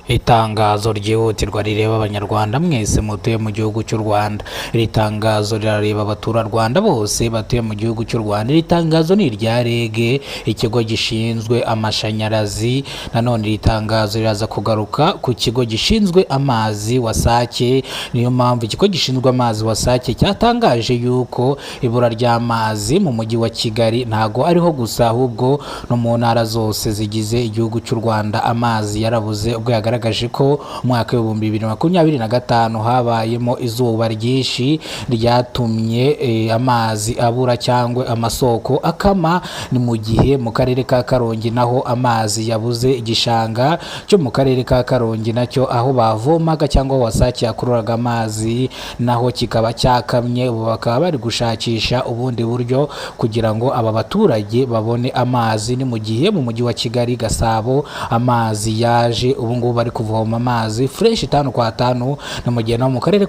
Itangazo ryihutirwa rireba Abanyarwanda mwese mutuye mu gihugu cy'u Rwanda. Iri tangazo rirareba abaturarwanda bose batuye mu gihugu cy'u Rwanda. Iri tangazo ni irya REG, ikigo gishinzwe amashanyarazi. Nanone iri tangazo riraza kugaruka ku kigo gishinzwe amazi, WASAC. Niyo mpamvu ikigo gishinzwe amazi, WASAC, cyatangaje yuko ibura ry'amazi mu mujyi wa Kigali ntago ariho gusa, ahubwo no mu ntara zose zigize igihugu cy'u Rwanda amazi yarabuze, ubwo yagaragaje ko umwaka w'2025 habayemo izuba ryinshi ryatumye amazi abura cyangwa amasoko akama. Ni mu gihe mu karere ka Karongi naho amazi yabuze. Igishanga cyo mu karere ka Karongi nacyo, aho bavomaga cyangwa WASAC yakururaga amazi, naho kikaba cyakamye. Ubu bakaba bari gushakisha ubundi buryo kugira ngo aba baturage babone amazi. Ni mu gihe mu mujyi wa Kigali, Gasabo, amazi yaje, ubu ngubu bari kuvoma amazi fresh tanu kwa tanu. Ni mu gihe no mu karere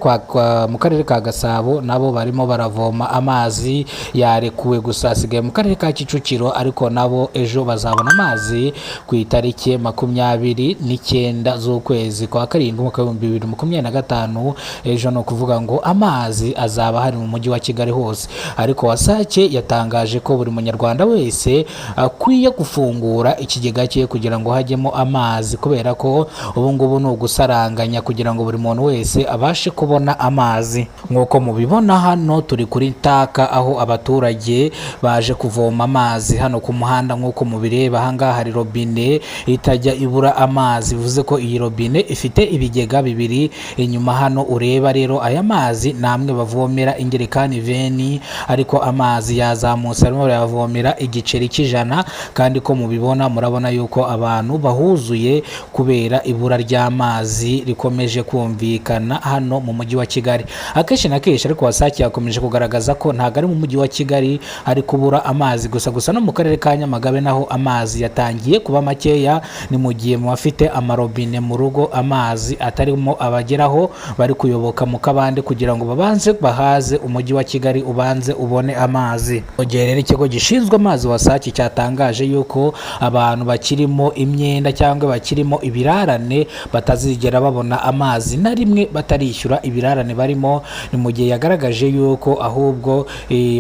ka Gasabo nabo barimo baravoma, amazi yarekuwe, gusa hasigaye mu karere ka Kicukiro, ariko nabo ejo bazabona amazi ku itariki 29 z'ukwezi kwa karindwi umwaka w'2025. Ejo ni ukuvuga ngo amazi azaba ahari mu mujyi wa Kigali hose. Ariko WASAC yatangaje ko buri munyarwanda wese akwiye gufungura ikigega cye kugira ngo hajyemo amazi, kubera ko ubu ngubu ni ugusaranganya kugira ngo buri muntu wese abashe kubona amazi. Nk'uko mubibona hano turi kuri taka, aho abaturage baje kuvoma amazi hano ku muhanda. Nk'uko mubireba ahangaha hari robine itajya ibura amazi, bivuze ko iyi robine ifite ibigega bibiri inyuma hano ureba. Rero aya mazi ni amwe bavomera ingerekani 20, ariko amazi yazamutse, arimo barayavomera igiceri cy'100. Kandi ko mubibona, murabona yuko abantu bahuzuye kubera ibura ry'amazi rikomeje kumvikana hano mu mujyi wa Kigali akenshi na kenshi. Ariko WASAC yakomeje kugaragaza ko ntabwo ari mu mujyi wa Kigali ari kubura amazi gusa, no mu karere ka Nyamagabe naho amazi yatangiye kuba makeya. Ni mu gihe mu bafite amarobine mu rugo amazi atarimo abageraho, bari kuyoboka mu kabande kugira ngo babanze bahaze umujyi wa Kigali, ubanze ubone amazi. Mu gihe rero ikigo gishinzwe amazi, WASAC, cyatangaje yuko abantu bakirimo imyenda cyangwa bakirimo ibirarane batazigera babona amazi na rimwe batarishyura ibirarane barimo. Ni mu gihe yagaragaje yuko ahubwo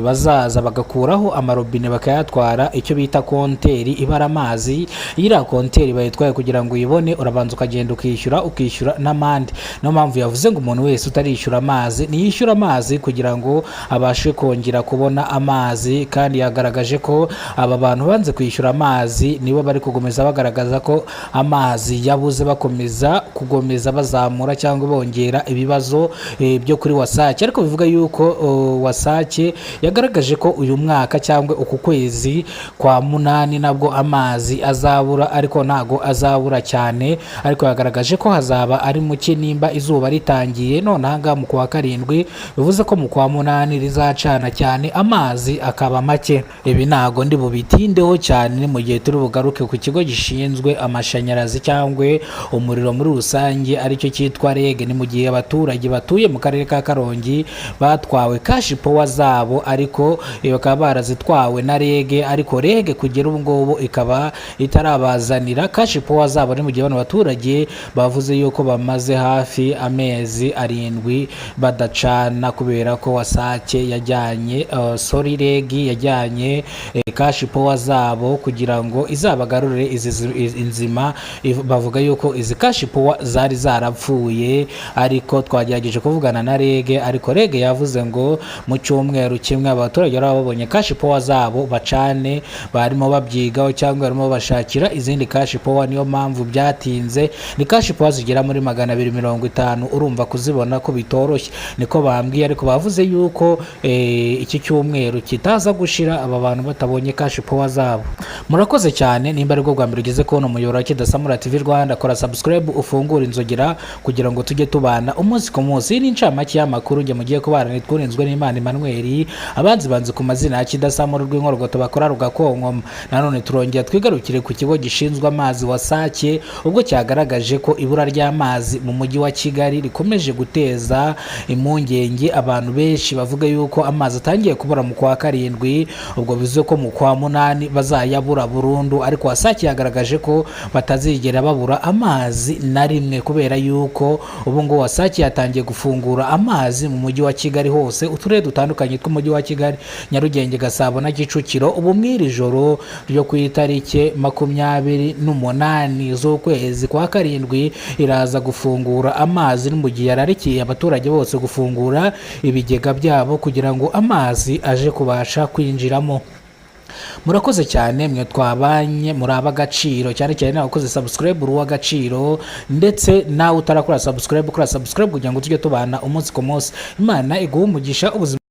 bazaza bagakuraho amarobine bakayatwara, icyo bita konteri ibara amazi. Iriya konteri bayitwaye, kugira ngo uyibone urabanza ukagenda ukishyura, ukishyura n'amande. Niyo mpamvu yavuze ngo umuntu wese utarishyura amazi niyishyura amazi kugira ngo abashe kongera kubona amazi. Kandi yagaragaje ko aba bantu banze kwishyura amazi nibo bari gukomeza bagaragaza ko amazi yabuze, bakomeza kugomeza bazamura cyangwa bongera ibibazo byo kuri WASAC. Ariko bivuga yuko WASAC yagaragaje ko uyu mwaka cyangwa uku kwezi kwa munani nabwo amazi azabura, ariko ntago azabura cyane, ariko yagaragaje ko hazaba ari muke nimba izuba ritangiye none ahangaha mu kwa karindwi, bivuze ko mu kwa munani rizacana cyane, amazi akaba make. Ibi ntago ndi bubitindeho cyane, mu gihe turi bugaruke ku kigo gishinzwe amashanyarazi cyangwa umuriro muri rusange, aricyo cyitwa REG. Ni mu gihe abaturage batuye mu karere ka Karongi batwawe cash power zabo, ariko bakaba barazitwawe na REG, ariko REG kugera ubu ngubu ikaba itarabazanira cash power zabo. Ni mu gihe bano baturage bavuze yuko bamaze hafi amezi 7 badacana kubera ko WASAC yajyanye, sorry, REG yajyanye cash power zabo kugira ngo izabagarurire izi inzima. Bavuga yuko izi cash power zari zarapfuye, ariko twagerageje kuvugana na REG, ariko REG yavuze ngo mu cyumweru kimwe abaturage baba babonye cash power zabo bacane. Barimo babyigaho cyangwa barimo bashakira izindi cash power, niyo mpamvu byatinze. Ni cash power zigera muri 250, urumva kuzibona ko bitoroshye, niko bambwiye. Ariko bavuze yuko iki cyumweru kitaza gushira aba bantu batabonye cash power zabo. Murakoze cyane. Nimba aribwo bwa mbere ugeze kubona umuyoboro wa Kidasamura TV Rwanda, kora subscribe, ufungure inzogera kugira ngo tujye tubana umunsi ku munsi. Iyi ni incamake y'amakuru. Njye mugiye kubana nitwurinzwe n'Imana Emmanuel, abanzi banzi ku mazina ya Kidasamura rw'inkorogoto bakora rugakonkoma. Nanone turongera twigarukire ku kigo gishinzwe amazi, WASAC, ubwo cyagaragaje ko ibura ry'amazi mu mujyi wa Kigali rikomeje guteza impungenge abantu benshi, bavuga yuko amazi atangiye kubura mu kwa karindwi, ubwo bivuze ko mu kwa munani bazayabura burundu. Ariko WASAC yagaragaje ko batazigera babura amazi. amazi na rimwe, kubera yuko ubu ngubu WASAC yatangiye gufungura amazi mu mujyi wa Kigali hose, uturere dutandukanye tw'umujyi wa Kigali, Nyarugenge, Gasabo na Kicukiro. Ubu mw'iri joro ryo ku itariki 28 z'ukwezi kwa karindwi iraza gufungura amazi, mu gihe yararikiye abaturage bose gufungura ibigega byabo kugira ngo amazi aje kubasha kwinjiramo. Murakoze cyane mwe twabanye, muri ab'agaciro cyane cyane nawe ukoze subscribe, uri uw'agaciro, ndetse nawe utarakora subscribe, ukora subscribe kugira ngo tujye tubana umunsi ku munsi. Imana iguhe umugisha ubuzima.